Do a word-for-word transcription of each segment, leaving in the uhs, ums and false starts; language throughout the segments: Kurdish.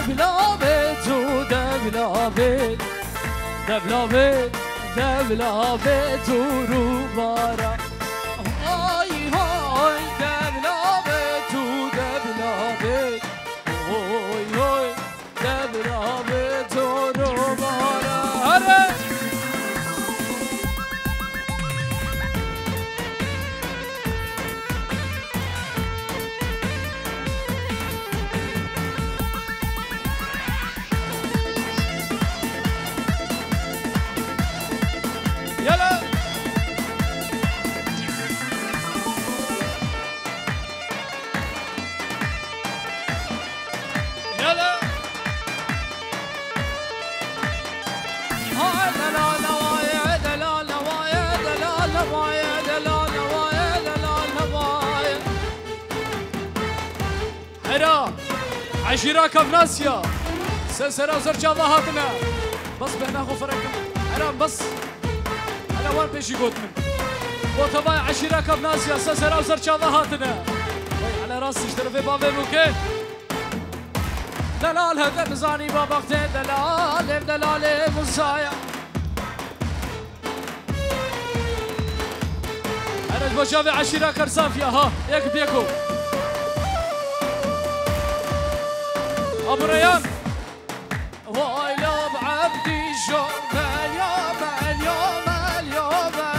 Devla bê tu, devla bê, devla bê, devla bê tu rûbara. Hay hay, devla bê tu, devla bê. Hoy hoy, devla bê tu rûbara. Here! Yala! Yala! Hay delal hewaye, delal hewaye, delal hewaye, delal hewaye, delal hewaye. Hera, eşîra Kevnasya, se sera zer çava hatine. Bas bena xwe ferek. Hera, bas. Hera wan pêşî got min. Got hevay eşîra Kevnasya, se sera zer çava hatine. Vay, hele rast ji terefê bavê bûke. Delal hede bizanî babak te delal, ev delalê Musaya. Here ji bo çavê eşîra Kersafiya ha, yek bi yeko. Abu Reyhan. Vay lo bi Ebdî şo, melyo, melyo, melyo, me.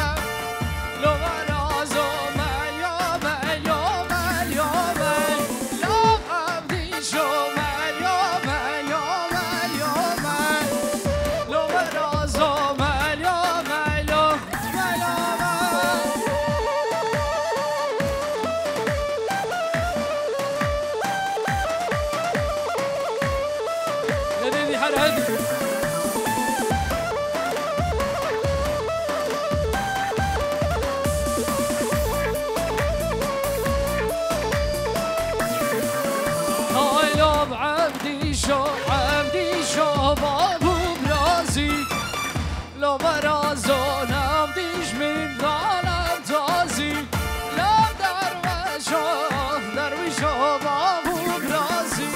Lo berazo, melyo, melyo, melyo, me. Lo bi Ebdî şo, melyo, melyo, melyo, me. Lo berazo, melyo, melyo. Haylo Ebdî şo, Ebdî şo, babû birazî. Lo berazo nam dijmin danem tazî. Lo derweşo, derwişo babû birazî.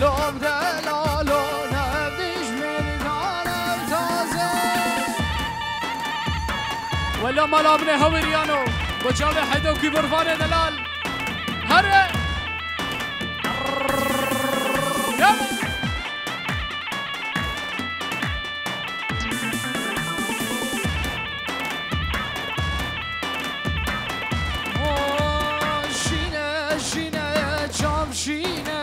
Lo delalo nam dijmin danem tazî. Wela mala min e hewiriyano. Bo çavê Heydo kî birvanê delal. Here! Ya! Şîne, şîne, çav şîne,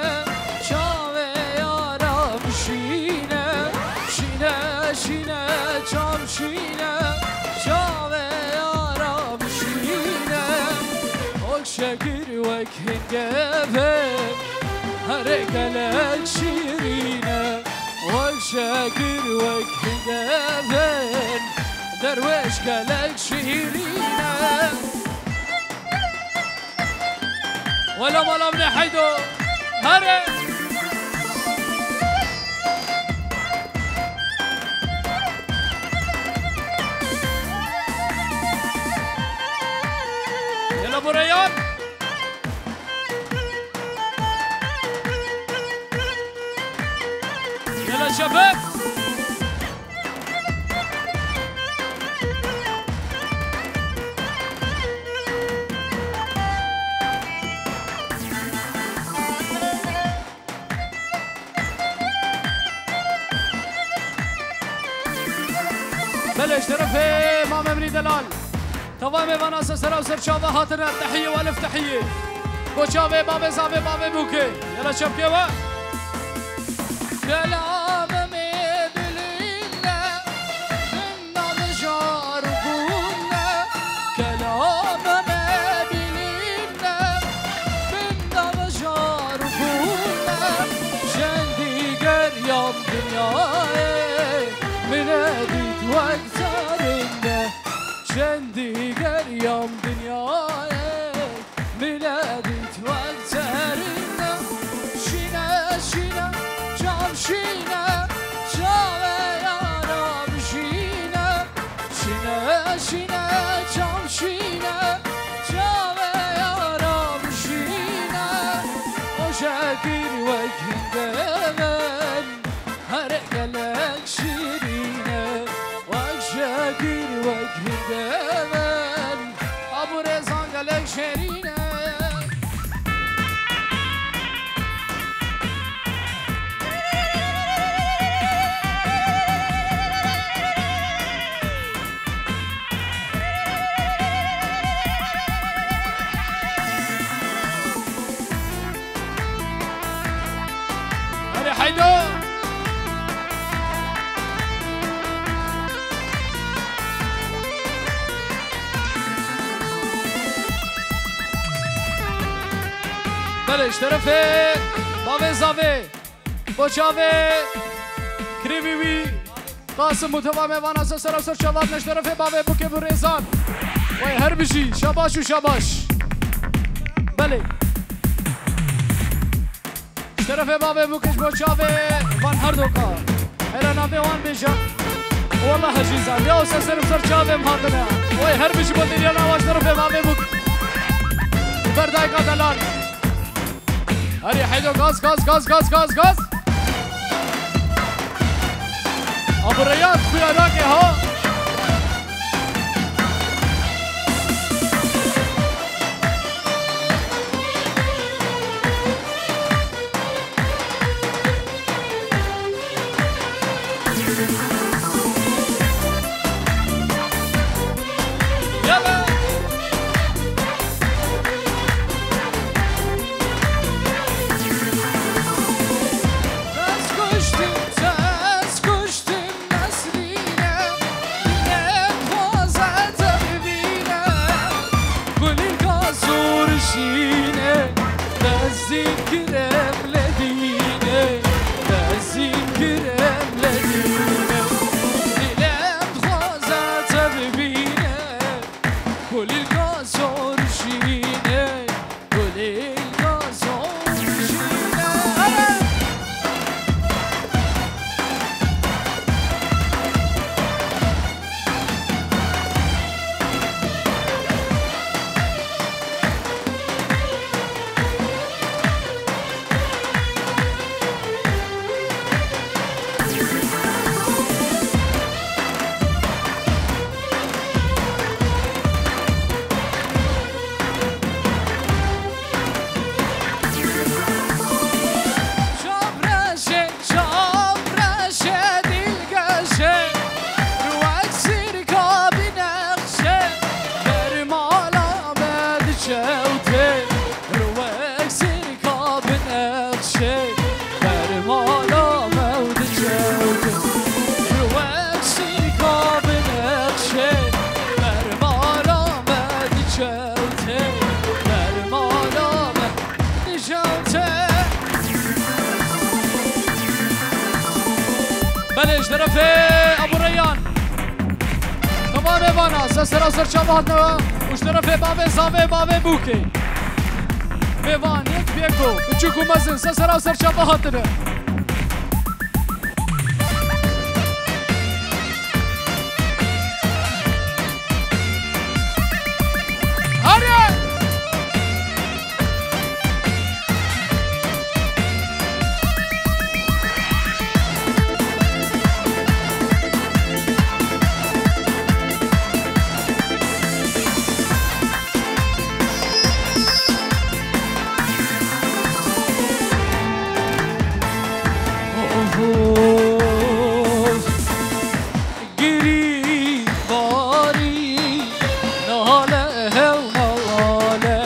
çavê yaram şîne. Şîne, şîne, çav şîne, çavê yaram şîne. Wek şekir, wek hingevên, herê gelek şîrîn e. Wek şekir, wek hingevên, derwêş gelek şîrîn e. Wela mala min e Heydo. Here! Yela bo Reyhan. Yela şebek. Belê, ji terefê Mamê Emrî Delal. Tevayê mêvana se sera û ser çava hatine, tehiyê û elif tehiyê. Bo çavê bavê zavê bavê bûkê. Yela çepkê we. Kelamê me bilîne, bindan jar bûne. Kelamê me bilîne, bindan jar bûne. Çendî geriyam dinyayê, min nedît wek Serinde çendî geriyam dinyayê, min nedît wek serinde. Şîne, şîne, çav şîne, çavê yaram şîne. Şîne, şîne, çav şîne, çavê yaram şîne. O şekir wek hingevên. Haydo. Belê, ji terefê bavê zavê, bo çavê kirêvî wî, Qasim û teva mêvana ser sera ser çavat ne ji terefê bavê bûkê bû Rêzan. Wey her bijî, şabaş û şabaş. Belê. Ji terefê bavê bûkiş bo çavê van her doka. Hera navê wan bêje. Wallah hecîza. Ya ser ser ser çavê em hatine. Wey her bijî bo dêriya nava ji terefê bavê bûk. Berdayka delal. Herî heydo gaz, gaz, gaz, gaz, gaz, gaz. Abu Reyyan, xuya nake ha. Belê, ji terefê Abu Reyyan. Teva mêvana, ser sera ser çava hatine û ji terefê bavê zavê bavê bûkê. Mêvan, yek bi yek o, biçûk û mezin, ser sera ser çava hatine. Hariye! Girî barî nale hew nale,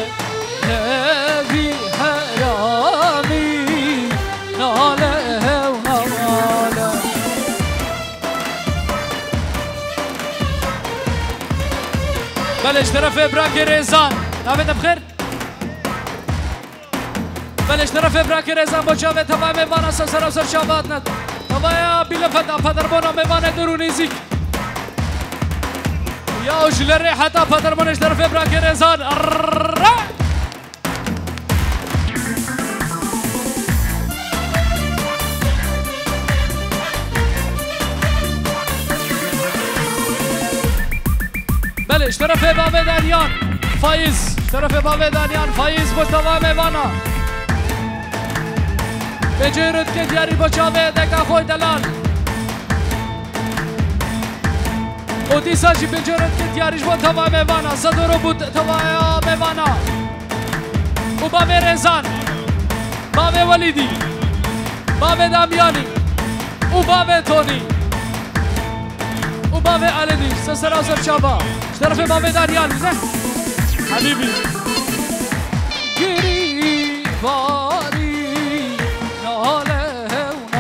hevî heramî nale hew nale. Belê, ji terefê birakê Rêzan. Navê te bi xêr? Belê, ji terefê birakê Rêzan bo çavê tevayê mêvana ser sera ser çava hatine. Tevaya bîlefeta pederbona mêvanê dûr û nêzîk. Ya û ji lerê heta pedermonê ji terefê birakê Rêzan. Arrrrra! Belê, ji terefê bavê Danyan Faiz. Ji terefê bavê Danyan Faiz bo teva mêvana. Pêncê euro dike diyarî bo çavê deka xwe delal. Û dîsa jî pêncê euro dike diyarî ji bo teva mêvana. Sed euro bû tevaya mêvana. Û bavê Rêzan, bavê Welîdî, bavê Damyanî û bavê Tonî û bavê Aledî, ser sera ser çava. Ji terefê bavê Danyanî, ne? Hebîbî. Girî barî nale hew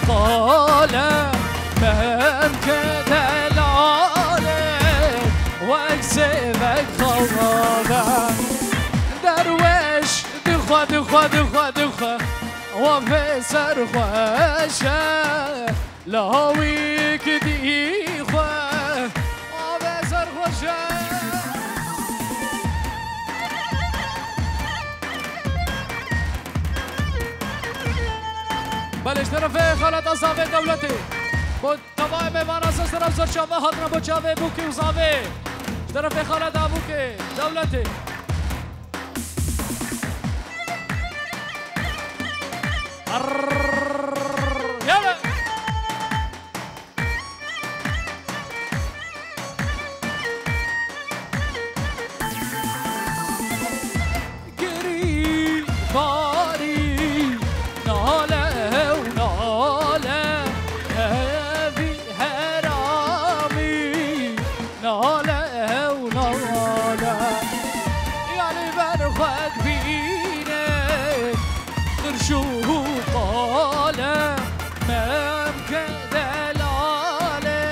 Qale, memke delale, wek sêvek xabe. Derweş dixwe, dixwe, dixwe, dixwe, wa pê ser xweş e. Lawik dî xwe, avê serxweş e. Belê, ji terefê xaleta Zavê Dewletê. Bo tevayê mêvana se sera ser çava hatine bo çavê bûkê û zavê. Ji terefê xaleta bûkê Dewletê. Arr, yala. Girî, barî, nale û nale, hevî heramî, nale û nale. Yanî ber xwe dibîne, qirş û qale, memke delale,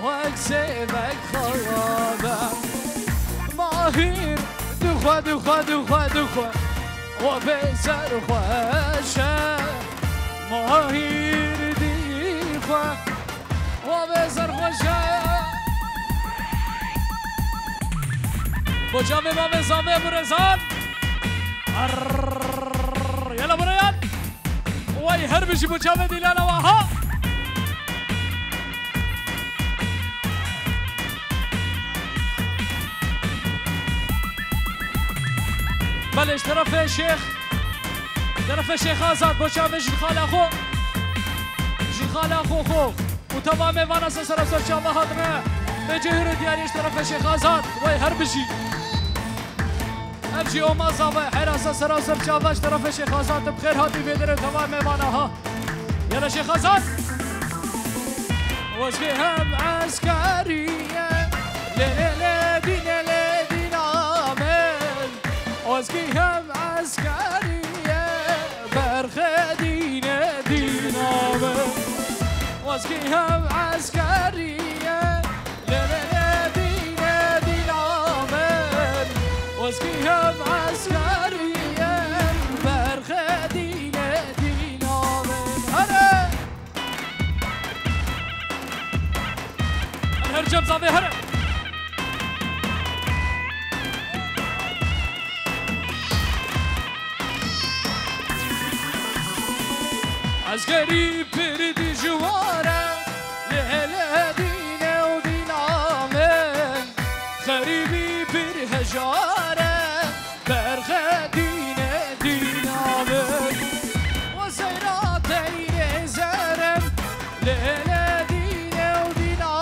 wek sêvek xabe. Mahîr dixwe, dixwe, dixwe, dixwe, wa pê ser xweş e. Mahîr dixwe, wa pê ser xweş e. Bo çavê mavê zavê birêzan. Arr, yala birêyan. Way her bijî bo çavê dîlana wa ha. Belê, ji terefê Şêx, terefê Şêx Azad, bo çavê jin xala xwe, jin xala xwe xwe û teva mêvana se sera ser çava hatine. Bê cihûrê diyarî ji terefê Şêx Azad, way her bijî. Ev jî Oma Zava, hera se sera ser çava ji terefê Şêx Azad, bi xêr hatî vê derê teva mêvana ha. Yala Şêx Azad. Wezgê hem eskeriye, lê lê lê dîne lê dîna min. Wezgê hem eskeriye, berxê dîne dîna min. Wezgê hem eskeriye, lê lê lê dîne dîna min. Wezgê hem eskeriye, berxê dîne dîna min. Here! Her cem zavê here. Ezgerî pir dijwar e, lê lê dîne û dîna min. Xerîbî pir hejar e, berxê dîne dîna min. Wa seyra teyrê zerem, lê lê dîne û dîna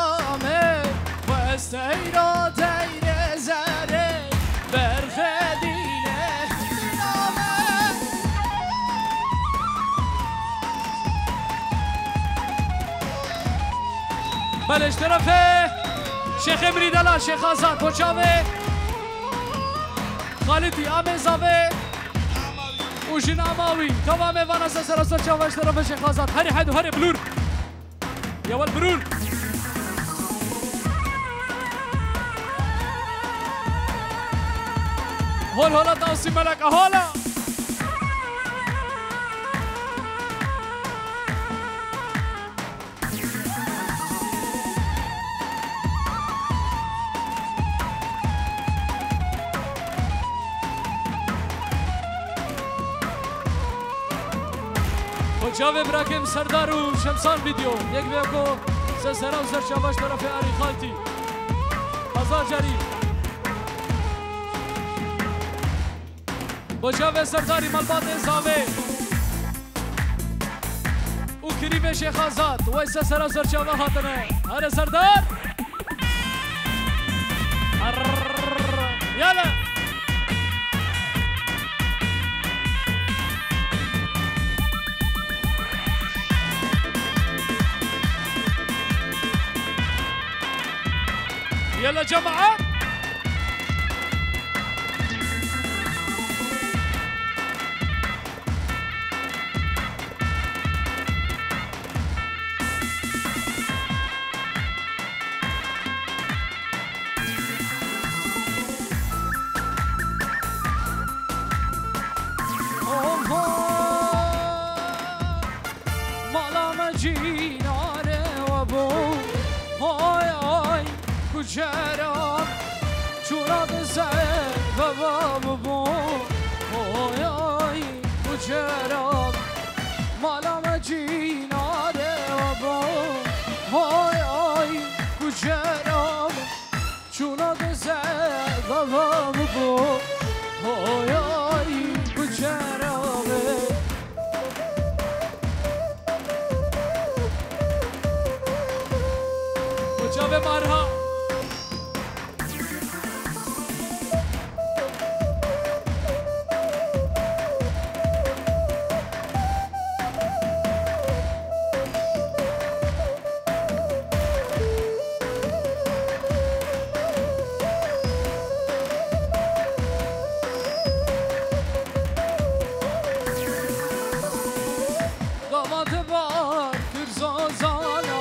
min. Wa seyra teyrê zerem, berxê dîne dîna min. Belê, ji terefê Şêxê Mirî Delal, Şêx Azad, bo çavê Xalidî, amê zavê û jin ama wî. Teva mêvana se sera ser çava ji terefê Şêx Azad. Herê hedo, herê bilûr. Ya wel bilûr. Hol hola dawsî melek ahola. Xocavê birakêm Serdar û Şemsan Video, yek vê ku se sera û ser çava ji terefê Arî Xaltî. Hazar carî. Bo çavê Serdarî malbatê zavê û kirîbê Şêx Azad, wey se sera ser çava hatine. Here Serdar! Arr! Yala! Yala cemaat! Cînare we bû, hay hay, kuçera, çûna dize ve ve bû, hay hay, kuçera, mala me cînare we bû, hay hay, kuçera. Çûna dize ve ve bû, hoyay kuçera ve. Koça ve marha. Damat var Kürzo zana,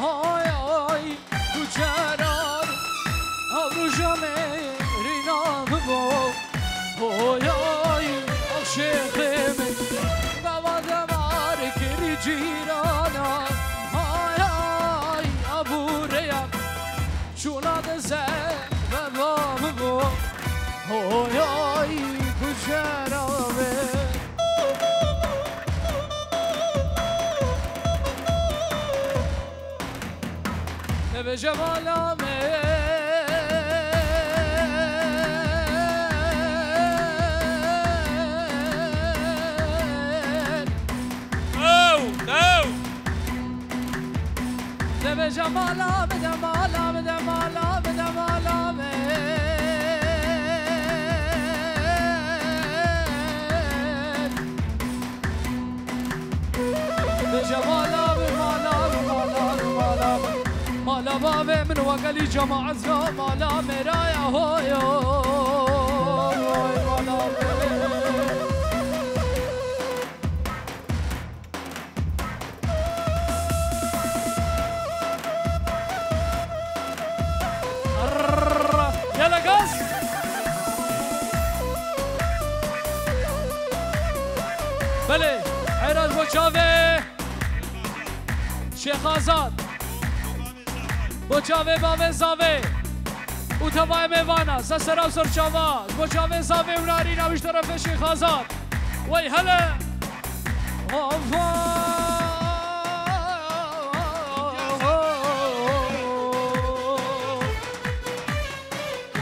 hay hay, kuçerar, avruja me rina bo. Hoyay, aşêxê min, gava demar kirî cîrana. Hayay, abûreya, çûna dize ve ve bû. Hoyay, kuçera ve. Dibêje mala me. Ew, ew. Dibêje mala me, de mala me, de mala me, de mala me. Dibêje mala me, mala me, mala me, mala me. Mala bavê min we gelî cemaet ya, mala me raya hoy, hoy, mala me. Yala gaz. Belê, heyra ji bo çavê Şêx Azad. Bo çavê bavê zavê. Û tevayê mêvana, se sera û ser çava. Ji bo çavê zavê û narîna wî ji terefê Şêx Azad. Wey hele. Hava.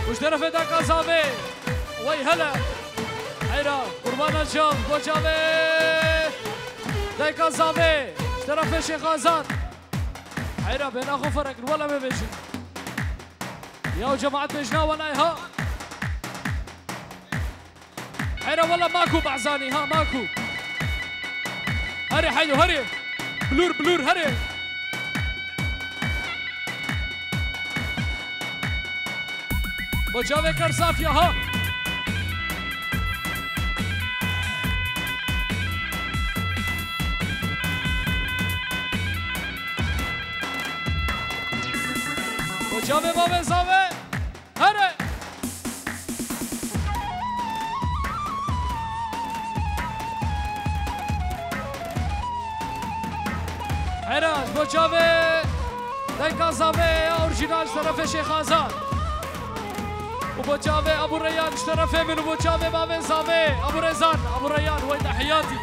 Û ji terefê dayka zavê. Wey hele. Heyra, qurbana çav, bo çavê. Dayka zavê. Ji terefê Şêx Azad. Heyra, bêhna xwe ferek, wela me bêjin. Ya cemaet bêjna welay ha. Heyra wela maku Barzanî ha, maku. Herê heylo, herê. Bilûr, bilûr, herê. Bo çavê Kersafya ha. Bo çavê bavê zavê. Here! Here, ji bo çavê dayka zavê ya orjînal ji terefê Şêx Azad. Û bo çavê Ebû Reyyan ji terefê min û bo çavê bavê zavê Ebû Rezan, Ebû Reyyan, wey de heyatî.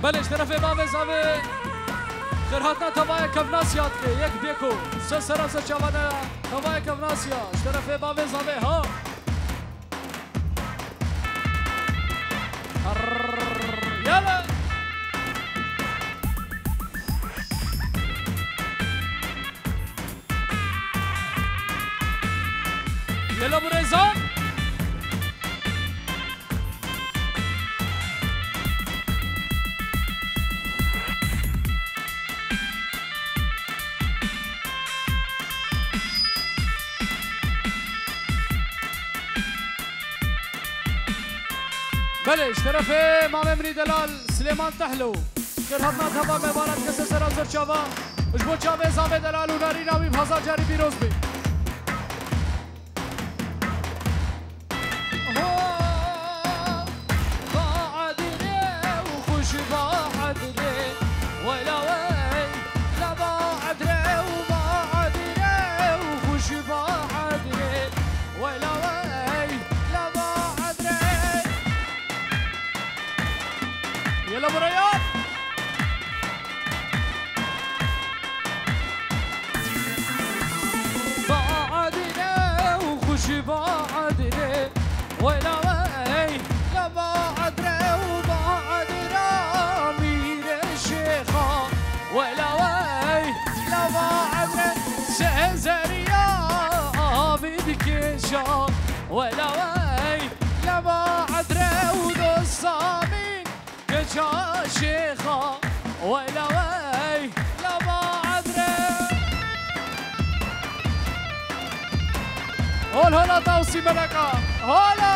Belê, ji terefê bavê zavê xêrhatina tevaya kevnasya dike, yek bêko, se sera se çavane tevaya kevnasya, ji terefê bavê zavê, ha. Arr, yala. Yala Burezan. Belê, ji terefê mamê min î delal Silêman Tehlo. Xêrhatina teva mêvana dike se sera ser çava. Ji bo çavê zavê delal û narîna wî bi hezar carî pîroz be. Li buraya. Badire û xweş badire. Wela wey, la badre û badira mîrê şêxa. Wela wey, la badre sezeriya avî dikêşa. Wela wey, la badre û dosta min keça şêxa. Wela wey, la badre. Hol hola Tawsî Meleka. Hola.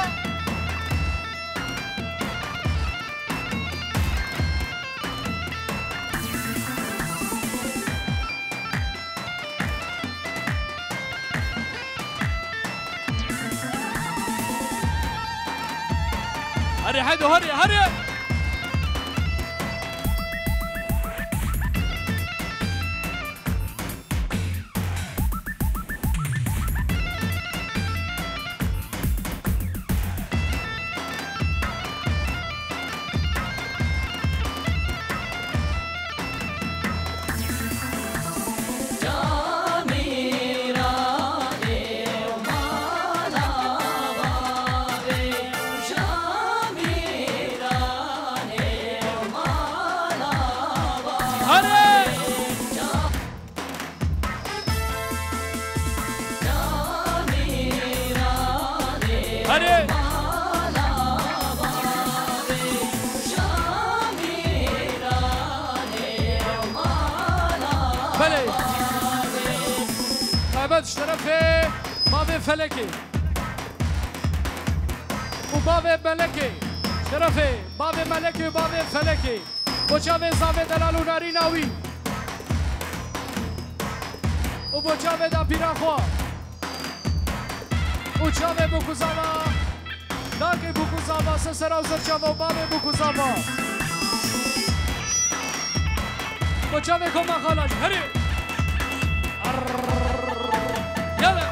Herê, hadi, herê, herê. Herê. Belê. Taybet ji terefê bavê Felekê û bavê Melekê. Ji terefê bavê Melekê û bavê Felekê. Bo çavê zavê delal û narîna wî. Û bo çavê dapîra xwe. Û çavê bûkuzava. Dakê bûkuzava, se sera û ser çava û bavê bûkuzava. Bo çavê Koma Xalaj. Herê. Arrrr. Yala.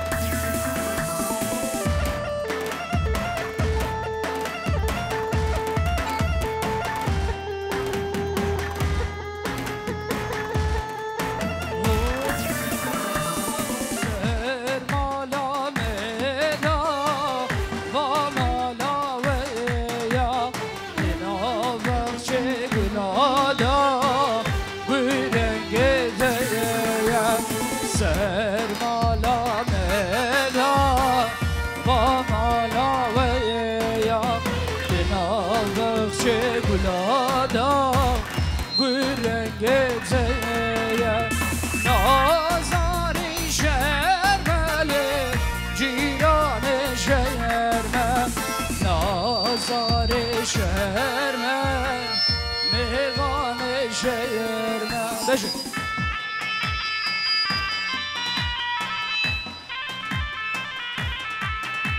Ser mala me da, va mala we ya, li nav baxçê gula da, gurengê te ye. Ser mala me da, va mala we ya, li nav baxçê gula da, gurengê te ye. Nazarê şerme lê cîranê şerme, nazarê şerme mêvanê şerme. Bejin.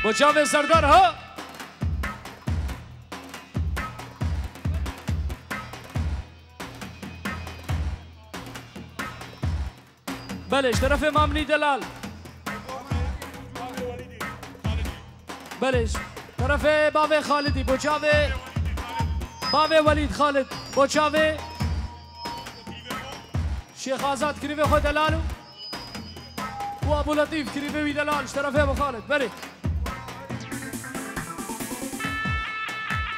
Bo çavê Serdar ha. Belê, ji terefê Mamnî Delal. Belê, ji terefê bavê Xalidî, bo çavê bavê Welîd Xalid, bo çavê Şêx Azad kirîvê xwe delal û û Abu Letîf kirîvê wî delal ji terefê Abu Xalid. Berê.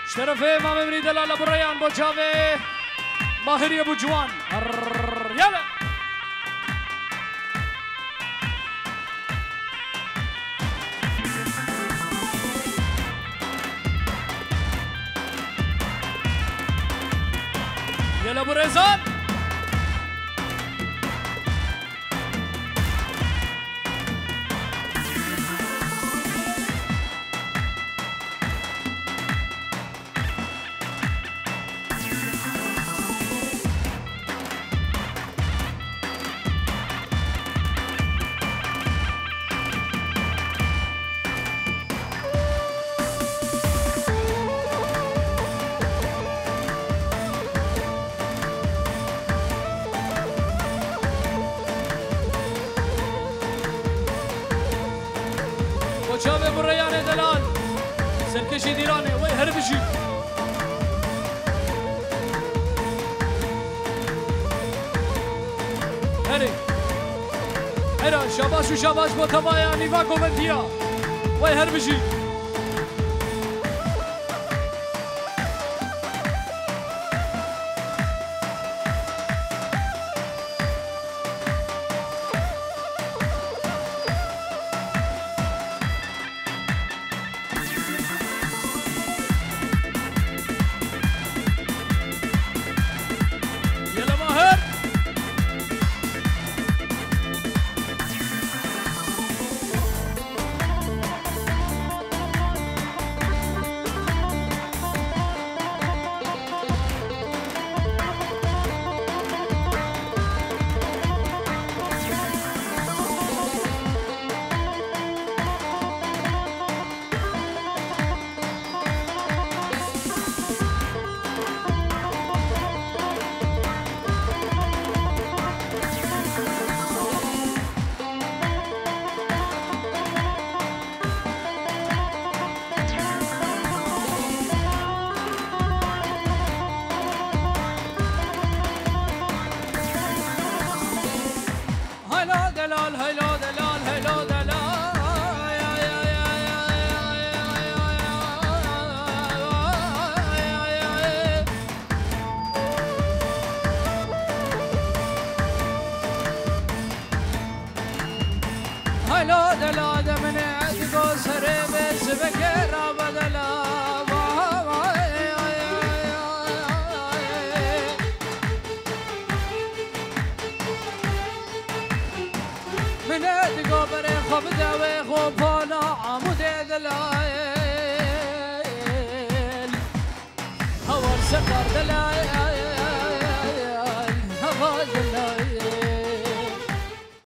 Ji terefê Mamê Mirî delal Abu Reyan bo çavê Mahirî Ebu Ciwan. Arrrr, yala. Yala Abu Rezan. Bo çavê Burreyanê delal, serkêşî Dîranê, wey her bijî. Hera, şabaş û şabaş bo tevaya nîva govendiya. Wey her bijî. Yela Mahir. Haylo delal, haylo delal, haylo delal. Haylo delal de min digo serê bê sibekê rabedela. Min digo berê xwe bide wê xopana Amûdê dilayel. Hawar sekar dilayel.